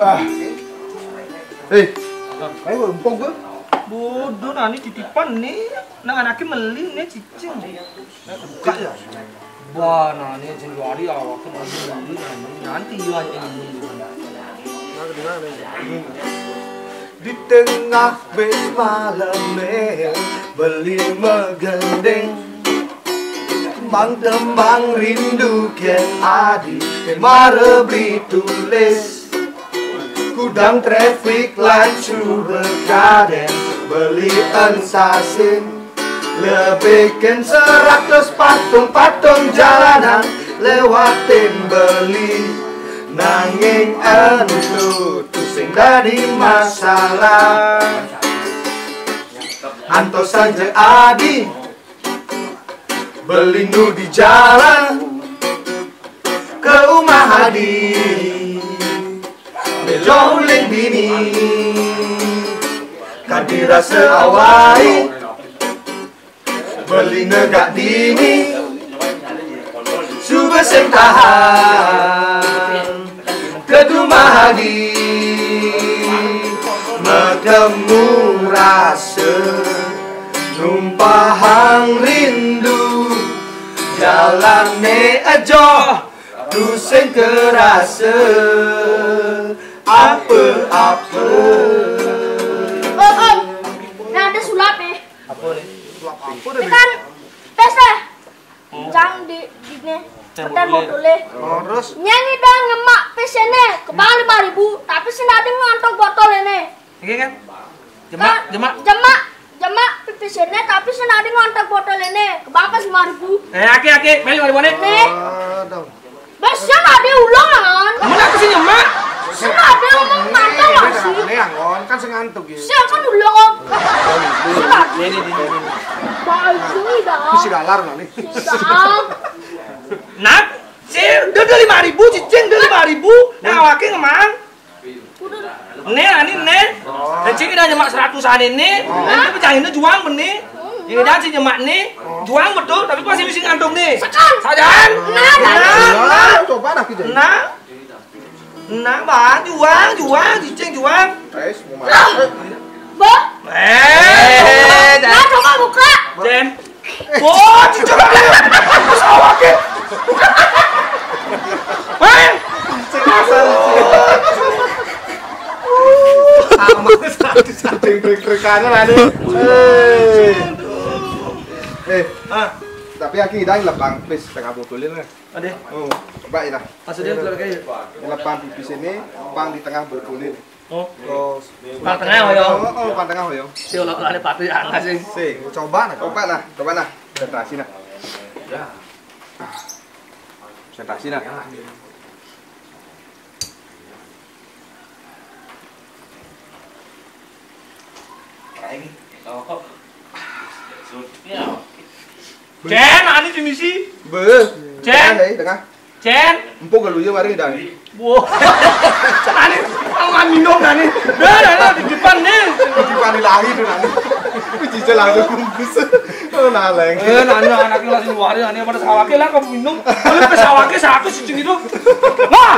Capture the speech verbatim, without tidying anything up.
Ah. Eh, ayo empong gua. Bodoh, nah ini titipan nih. Nah, anaknya meli nih, cicing. Buka ya. Wah, nah ini Januari awaknya meli, nah ini nanti ya ini. Di tengah bes malam beli megendeng. Mang Tembang rindu ken adi, ken mare beli tulis. Kudang traffic light suruh bekaden, beli ensasin. Lebihkan seratus patung-patung jalanan lewatin beli. Nanging entu tusing dadi masalah. Antos saja adi beli nu di jalan ke rumah adi. Bejo uling bini kadi rasa awai beli negak dini. Suba sing tahan ke rumah adi. Makemu rasa numpahang rindu. Jalane aja tusing kerasa apa-apa. Oh, oh. Nah, ada sulap nih. Apa nih? Sulap apa Ini kan pesta. Cang di di ne. Petan botole. Oh, terus Nyanyi dong nyemak pesene kebang lima ribu, tapi sing ada ngantok botol ini. Iki kan? Jemak, jemak. Jemak, jemak pesene tapi sing ada ngantok botol ini. Kebang pas lima ribu. Eh, aki aki, meli mari bonek. Nih, Aduh. bes sing ada ulang kan? Mana aku sih nyemak? Sing ada ulang ngantok lah sih. Ini yang on kan sing ngantuk ya. Sing kan ulang. Ini ini ini. Baju dah. Mesti galar nih. Dah. Nah, si udah udah lima ribu, cicing udah lima ribu. Nah, awake ngemang. Nih, ani nih. Dan cing udah nyemak seratus ani nih. Dan itu pecahin itu juang benih. Ini dan si nyemak nih, juang betul, tapi masih mesti ngantuk nih. Sajan. Nah, nah. Nah, Nah, coba dah kita. nah, nah, bang, juang, juang, cicing juang. Guys, mau makan. Bah. Eh, Nah, coba buka. Jen. Oh, cicing. Pesawat ya. Hei. Trik-trikannya lah nih. Eh. Eh. Ah, Tapi aki idang lepang pis tengah botolin lah. ada. Oh, coba ini. Maksudnya belum kayak Lepang pipis ini, pang di tengah botolin. Oh, Terus Pang tengah, yo. Oh, oh, pang tengah yo. Si ulah ulah ada patu yang asing. Sing, coba nah, coba nah, coba nah. Konsentrasi nah. Konsentrasi nah. Jen, ani di misi. Beuh. Cen. Tengah, tengah. Jen. Empuk galuya mari dan. Wah. Ani, aku nggak minum ani. Dah, dah, dah, di depan nih. Di depan lagi tuh nanti. Cica langsung bungkus. Oh, naleng. Eh, nanya anaknya masih luar, ani pada sawake lah kamu minum. Kalau ke sawake satu sicing itu. Wah.